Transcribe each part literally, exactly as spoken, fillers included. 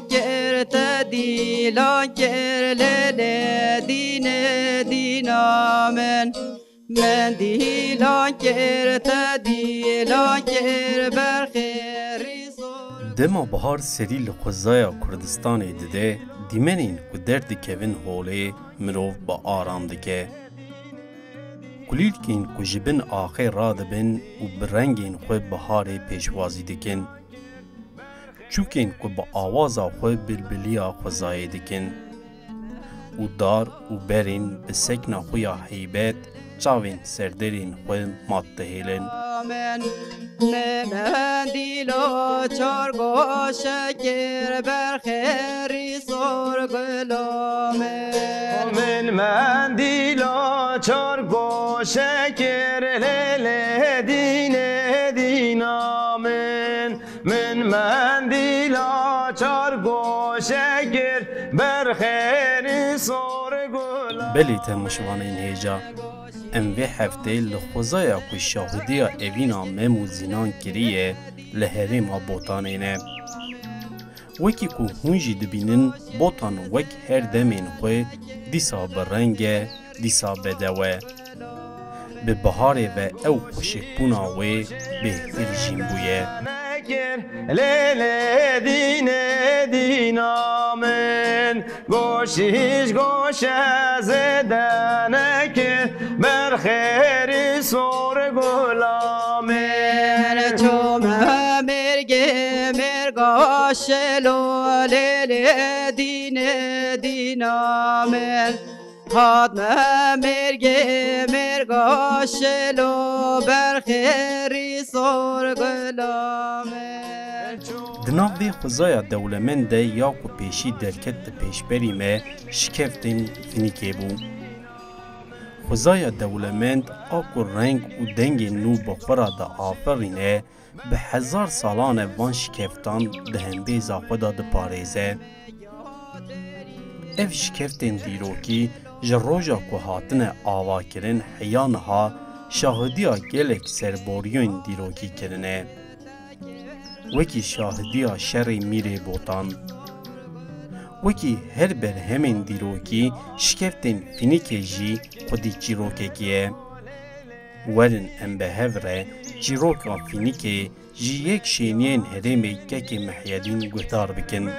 Kir te dîlan kir lê lê dîne dîna min. Min dîlan kir te dîlan kir berxêrî sor. Dema bihar serî li xwezaya Kurdistanê dide, dîmenên ku derdikevin holê mirov bi aram dike. Kulîlkên ku ji bin axê radibin û bi rengên xwe biharê pêşwazî dikin. Çûkên ku bi awaza xwe bilbiliya xwezayê dikin û dar û berên bi sekna xwe ya heybet çavên serderên xwe mat dihêlin. Min mendîlo çar goşe kir berxêrî sor gula min. Min mendîlo çar goşe kir lê lê dîne dîna min. Min mendîla çar goşe kir, berxêrî sor gula. Belê temaşevanên hêja, em vê heftê li xwezaya ku şahidiya evîna Mem û Zînan kiriye li herêma Botanê ne. Wekî ku hûn jî dibînin, Botan wek her demên xwe dîsa bi reng e, dîsa bedew e. Bi biharê ve ew xweşikbûna wê bêhtir jîn bûye. Nekir lê lê dîne dîna min, goşî ji goşe zêde nekir, berxêrî sor gula min. Çome mêrgê mêrga şelo lê lê dîne dîna min. Hatme mêrgê mêrga şelo berxêrî sor gula min. Di nav vê xwezaya dewlemend de ya ku pêşî derket di pêşberî me şikeftên Finîkê bû. Xwezaya dewlemend a ku reng û dengên nû bi xwe re diaferîne, bi hezar salan e van şikeftan di hembêza xwe de diparêze. Ev şikeftên dîrokî ji roja ku hatine avakirin heya niha şahidiya gelek serboriyên dîrokî kirine. Wekî şahidiya şerê Mîrê Botan. Wekî her berhemên dîrokî, şikeftên Fînîkê jî xwedî çîrokekî ye. Werin em bi hev re çîroka Fînîkê ji yek şêniyên herêmê Kekê Mihyedîn guhdar bikin.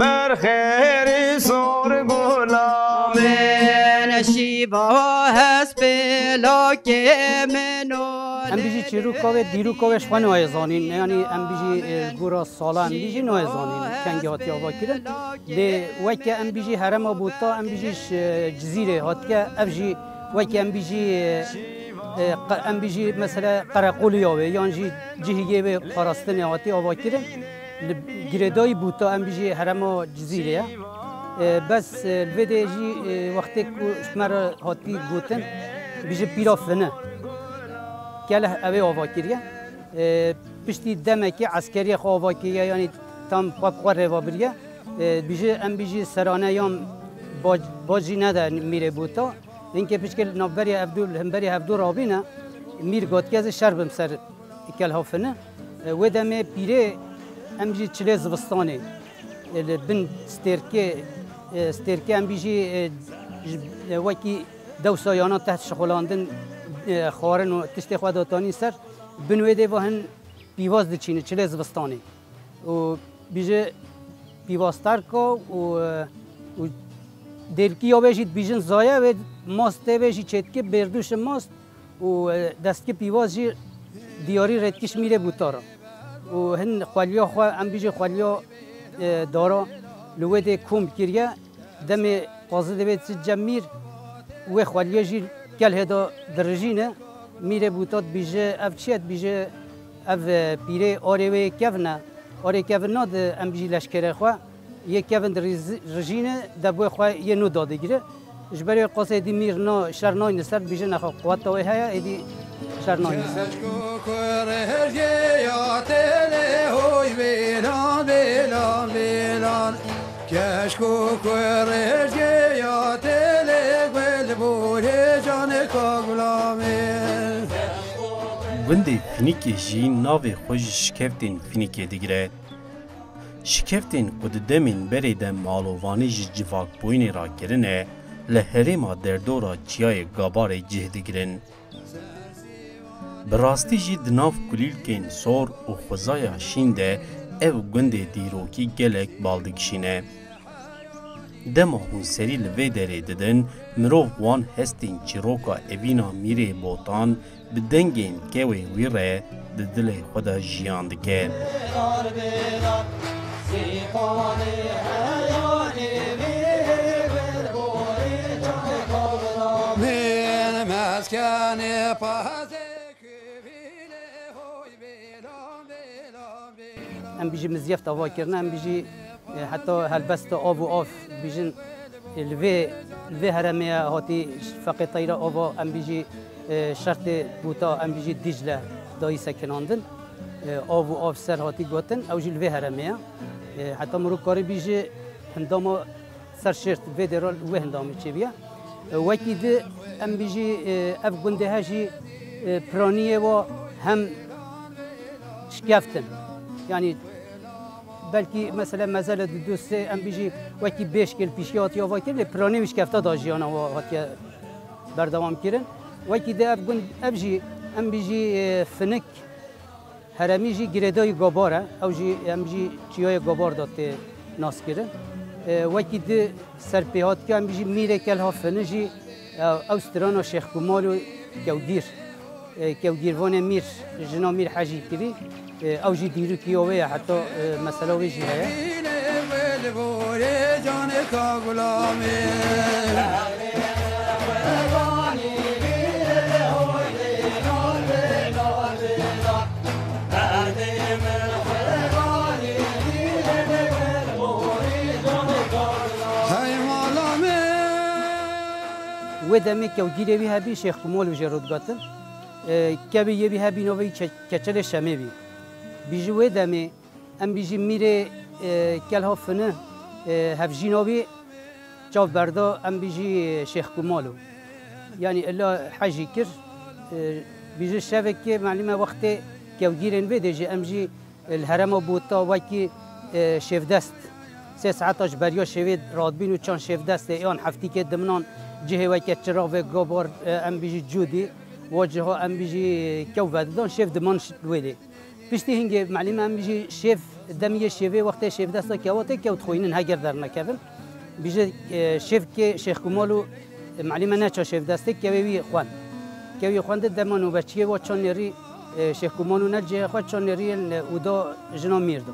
Berxêrî sor gula min, şîva hespê lakê min û Em bijî çîroka wê, dîroka wê ji xwe nayê zanîn. Yanî em bijî, e, gora sala em bijî nayê zanîn. Kengî hatiye avakirin. Lê weke em bijî herêma Bûta, em bijî ji, e, Cizîrê hatiye. Ev jî weke em bijî, e, e, qe-, em bijî mesela Qereqolîya wê yan jî cihî yê wê parastinê hatiye avakirin. Li girêdayî Bûta em bijî herêma Cizîrê ye. E, bes, e, li vê de jî, e, wextê ku ji me re hatî gotin, bijî pîra Fini. Keleh ew ê ava kiriye. E, piştî demekê eskeriyê xwe ava kiriye, yanî tam xwe bi xwe rêva biriye. E, bijî, em bijî serane yan bac-, bac jî nede Mîrê Bûta. Hinkê pişkê li navberê hevdû, li hemberî hevdû rabîne, Mîr gotiye ez ê şer bim ser Kelha Fini. E, wê demê pîrê em jî çilê zivistanê, e, li bin stêrkê, e, stêrkê em bijî, e, ji, e, wekî dewsa yana teht şixulandin, e, xwarin û tiştê xwe datanî ser, bin wê dê ve hin pîvaz diçîne çilê zivistanê. Û bijî pîvazterka û, e, û dêrkî ya wê jî dibîjin zaye, wê mastê wê jî çêdike bêrdûşi mast û, e, destkî pîvaz jî diyarî rêdkî ji Mîrê Bûta re. Û hin xweliya xwe, em bijî xweliya, e, dara li wê dê kom kiriye. Demê qazî divê çi cem Mîr, wê xweliya jî kelhê de dirijîne. Mîrê Bûta dibîje, ev çi ye? Dibîje, ev, e, pîrê arê wê yê kevin e. Arê kevin nade, em bijî leşkerê xwe. Yê kevin dirijîne, debûyê xwe yê nû dadigire. Ji ber wê qasê êdî Mîr na şer nayne ser, dibîje nexwe quweta wê heye, êdî şer nayne ser. Keşko kurê hejê ya têlê hoy bêlan, bêlan, bêlan. Keşko kurê hejê ya têlê gul borê canê ka gulamê. Gundê Finîkê jî navê xwe ji şikeftên Finîkê digire. Şikeftên ku di demên berê de malovanî ji civakbûyînê re kirine, li herêma derdora Çiyayê Gabarê cih digirin. Bi rastî jî di nav kulîlkên sor û xwezaya şîn de ev gundê dîrokî gelek bal dikişîne. Dema hûn serî li vê derê didin, mirov wan hestên çîroka evîna Mîrê Botan bi dengên kewê wî re di dilê xwe de jiyan dike. Em bijî mizyefta va kirine, em bijî, e, heta helbesta av û av bijin, e, li vê, li vê heremê ye hatî feqê teyra ava, em bijî, e, şertê bûta, em bijî Dîcle dayî sekinandin. E, av û av ser hatî gotin, ew jî li vê heremê ye. E, heta mirov karî bijî hindama ser şêrt vê dêra wê hindamê çêbûye. E, wekî di em bijî, e, ev gundê he jî, e, piraniyê wa hem şikeftin. Yanî belkî mesela mezele di du sê em bijî wekî bêşkê li pîşkê hatiye ava kirin, lê piranî wî şikefta da jiyana wa hatiye berdewam kirin. Wekî di ev gund, ev jî em bijî, e, finik Heremî jî girêdayî Gabar e, ew jî, em jî Çiyayê Gabar de tê naskirin. E, wekî di serpêhatike, em jî Mîrê Kelha Fini jî, e, ew strana Şêx Kumal û Kewgîr, e, Kewgîrvanê Mîr, jina Mîr Hecî kirî, e, ew jî dîrokî ya wê ye, heta, e, mesela wê jî heye. Wê demê kewgîrê wî hebî Şêx Kumal û jê re digotin. E, kevê yê wî hebî navê wî Ke-, Keçelê Şemê bî. Bî ji wê demê Em bijî Mîrê, e, Kelha Fini, e, hevjîna wî çav berda, em bijî, e, Şêx Kumal û. Yanî illa hecî kir, e, bijî şevekê melîme wextê kewgîrên vê dê jî em jî, e, li herema Bûta wekî, e, şêvdest sê saeta ji beriya şêvê radibîn û çan şêvdestê yan heftîkê diminan cihê weke Çiravê Gabar, e, em bijî Cûdî, wa ciha em bijî kew vedidan şêv diman ş-, wê dê. Piştî hingê melîme em jî şêv, demiyê şêvê wextê şêvdesta kewa tê kewt xwînin heger dernekevin. Bijî, e, şêvkê Şêx Kumal û, e, melîme neça şêvdestê kewê wî xwend. Kewê xwendê dema nûbeçiyê wa çan nêrî, e, Şêx Kumal û ne cihê xwe çan nêrî yên, e, ûda jina Mîr da.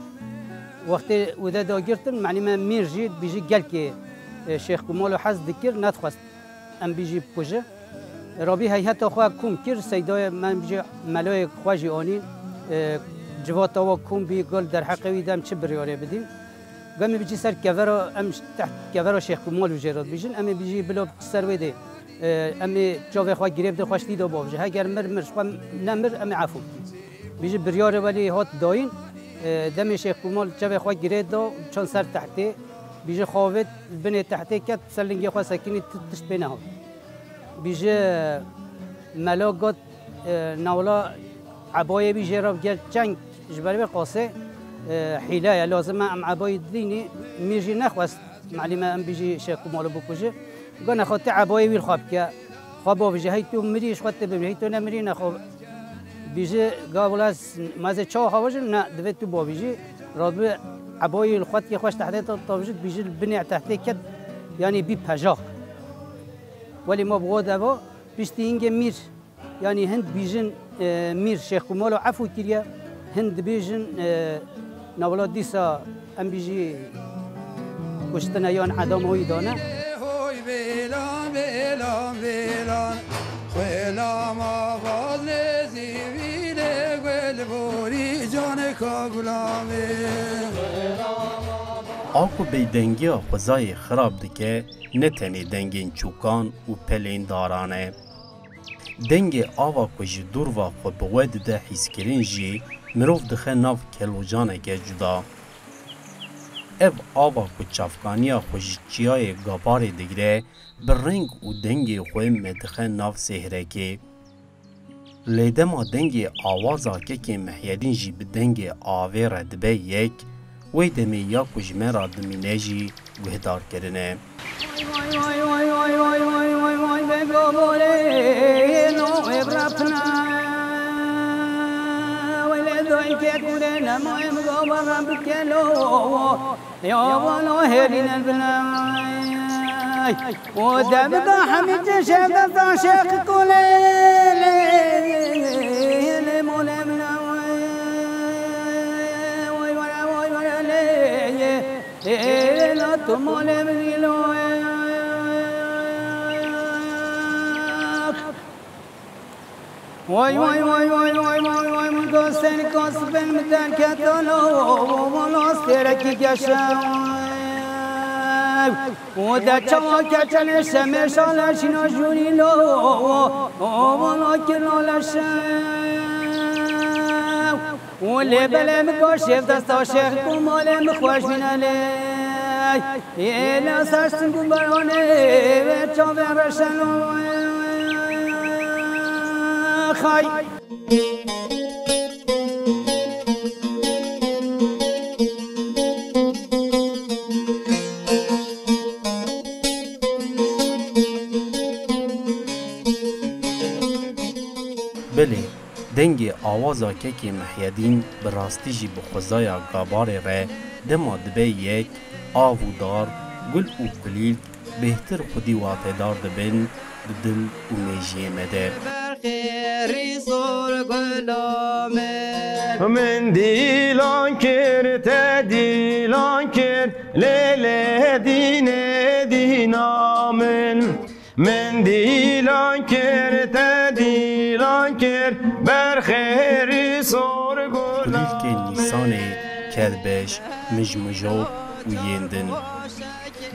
Wextê ûde dagirtin, melîme Mîr jî bijî gelkê, e, Şêx Kumal û hez dikir, nedixwest em bijî bikuje. Rabî heyheta xwe kom kir, seydayê me bijî melayê xwe jî anî, e, civata wa kom bî, got derheqê wî de em çi biryarê bidîn. Got em ê bijî ser kevera, em ji teht kevera Şêx Kumal û jê re dibîjin, em ê bijî bila ser wê dê, e, em ê çavê xwe girê bidin xwe ji tî de bavêje. Heger mir, mir, ji xwe nemir, em ê efû bikîn. Bijî biryarê welî hat dayîn, e, demê Şêx Kumal çavê xwe girê da, çan ser tehtê, bijî xavêt, binê tehtê ket, ser lingê xwe sekinî, ti-, tişt pê nehat. Bijî mela got, e, newla ebayê wî jê re gel çeng ji ber vê qasê, e, hîle ye, lazim e em ebayî dînî, Mîr jî nexwest, melîme em bijî Şêx Kumal û bikujî. Got nexwe tu ebayê wî li xwe bike, xwe bavêje, hey tu mirî ji xwe tu bimrî, hey tu nemirî nexwe. Bijî ga wila ez, ma ez ê çawa xwe bavêjim, ne, divê tu bavêjî, radibî ebayê li xwe dike xwe ji tehtê te davêjit, bijî li binê tehtê ket, yanî bî pejax. Welî ma bi xwe de va, piştî hingê Mîr, yanî hin dibîjin, e, Mîr Şêx Kumal û efû kiriye, hin dibêjin, e, newla dîsa em bijî kuştine yan edama wî dane. A ku bêdengiya xwezayê xirab dike, ne tenê dengên çûkan û pelên daran e. Dengê ava ku ji dûr ve xwe bi we dide hîskirin jî mirov dixe nav kelocaneke cuda. Ev ava ku çavkaniya xwe ji çiyayê Gabarê digire, bi reng û dengê xwe me dixe nav sêhrekê. Lê dema dengê awaza kekê Mihyedîn jî bi dengê avê re dibe yek, wê demê ya ku ji me re dimîne jî guhdar kirine. Vay vay vay vay vay vay vay, min dostên kosibên min derketalo, wala stêrekî geşe. Û de çawa keçelê şemê şale şîna jûrî lo, wala kirlo leşe. Û lê belê min ka şêv desta şêx ku malê min xweş bîne lê. Ê la ser sing û beranê wê çavê reşeno. Xay. Belê, dengê awaza kekê Mihyedîn bi rastî jî bi xwezaya Gabarê re dema dibe yek, av û dar, gul û kulîlk bêhtir xwedî watedar dibin di dil û mêjiyê me de. Min dîlan kir, te dîlan kir, lê lê dînê dîna min. Min dîlan kir, te dîlan kir, berxêrî sor gula. Kulîlkên Nîsanê, kerbeş, mijmijo û yên din.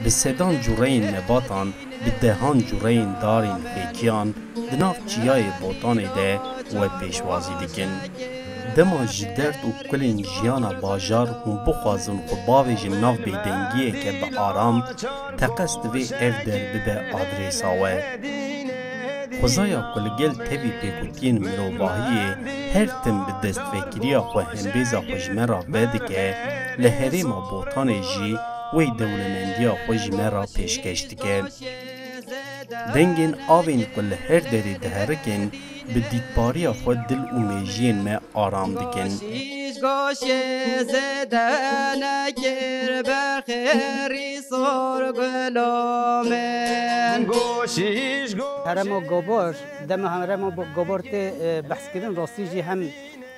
Bi sedan cureyên nebatan, bi dehan cureyên darên fêkiyan di nav çiyayê Botanê de we pêşwazî dikin. Dema ji derd û kulên jiyana bajar hûn bixwazin xwe bavêjin nav bêdengiyeke bi aram, teqez divê ev der bibe adrêsa we. Xwezaya ku li gel tevî pêkutiyên mirovahiyê her tim bi destvekiriya xwe hembêza xwe ji me re vedike, li herêma Botanê jî wê dewlemendiya xwe ji me re pêşkeş dike. Dengên avên ku li her derê diherikin, bi dîtbariya xwe dil û mêjiyên me aram dikin. Goşîş goşê zêde nekir, berxêrî sor gula min. Goşîş go- Herêma Gobar, dema herêma Bo-, Gobar tê, e, behs kirin, rastî jî hem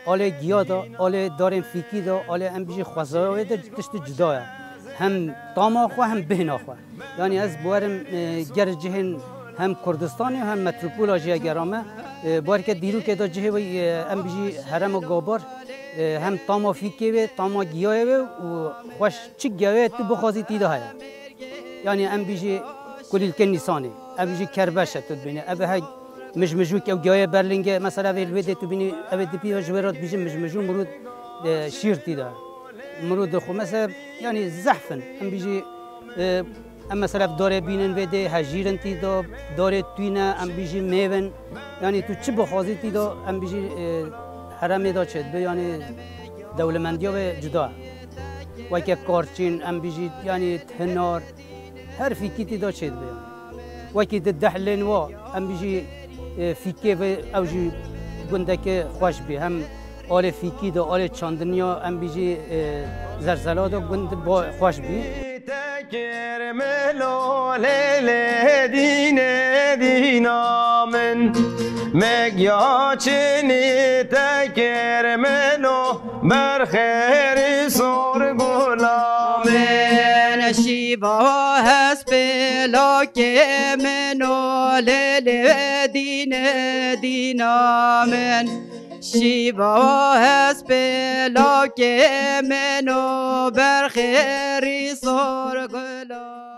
alê giya de, alê darên fîkî de, alê em bijî xwezaya wê de tiştî cuda ye. Hem tama xwe hem bêhna xwe. Yanî ez bawerim, e, ger cihên hem Kurdistanê hem metropola jî eger ame, e, bawerke dîrokê de cihê wê, e, em bijî herêma Gabar, e, hem tama fîkê wê, tama giyayê wê û xweş çi giyayê tu bixwazî tî de heye. Yanî em bijî kulîlkên Nîsanê, em bijî kerbeş e tu dibînî, ev he mijmijûk ew giyayê berlingê, mesela vê li wê dê tu bînî, ev ê dipî ji wê re dibîjin mijmijû mirû, e, şîr tî de. Mirû dixwe. Mesela, yanî zehf in. Em bijî, e, em mesela darê bînin vê dê hejîr in tî de, darê tûyne, em bijî mêv in. Yanî tu çi bixwazî tî de, em bijî, e, herêmê de çêdibe, yanî dewlemendiya wê cuda. Weke karçîn, em bijî, yanî hinar, her fîkî tî de çêdibe. Wekî di dehlên wa, em bijî, e, fîkê ve ew jî gundeke xweş bî. Hem alê fîkî de, alê çandiniya, em bijî, e, zerzela de gund ba xweş bî. Tekir melo lê lê dînê dîna min. Megya çinî tekir melo. Berxêrî sor gula min. Şîva hespê lakê min o, lê lê dîne dîna min. Şîva hespê lakê min o, berxêrî sor gula.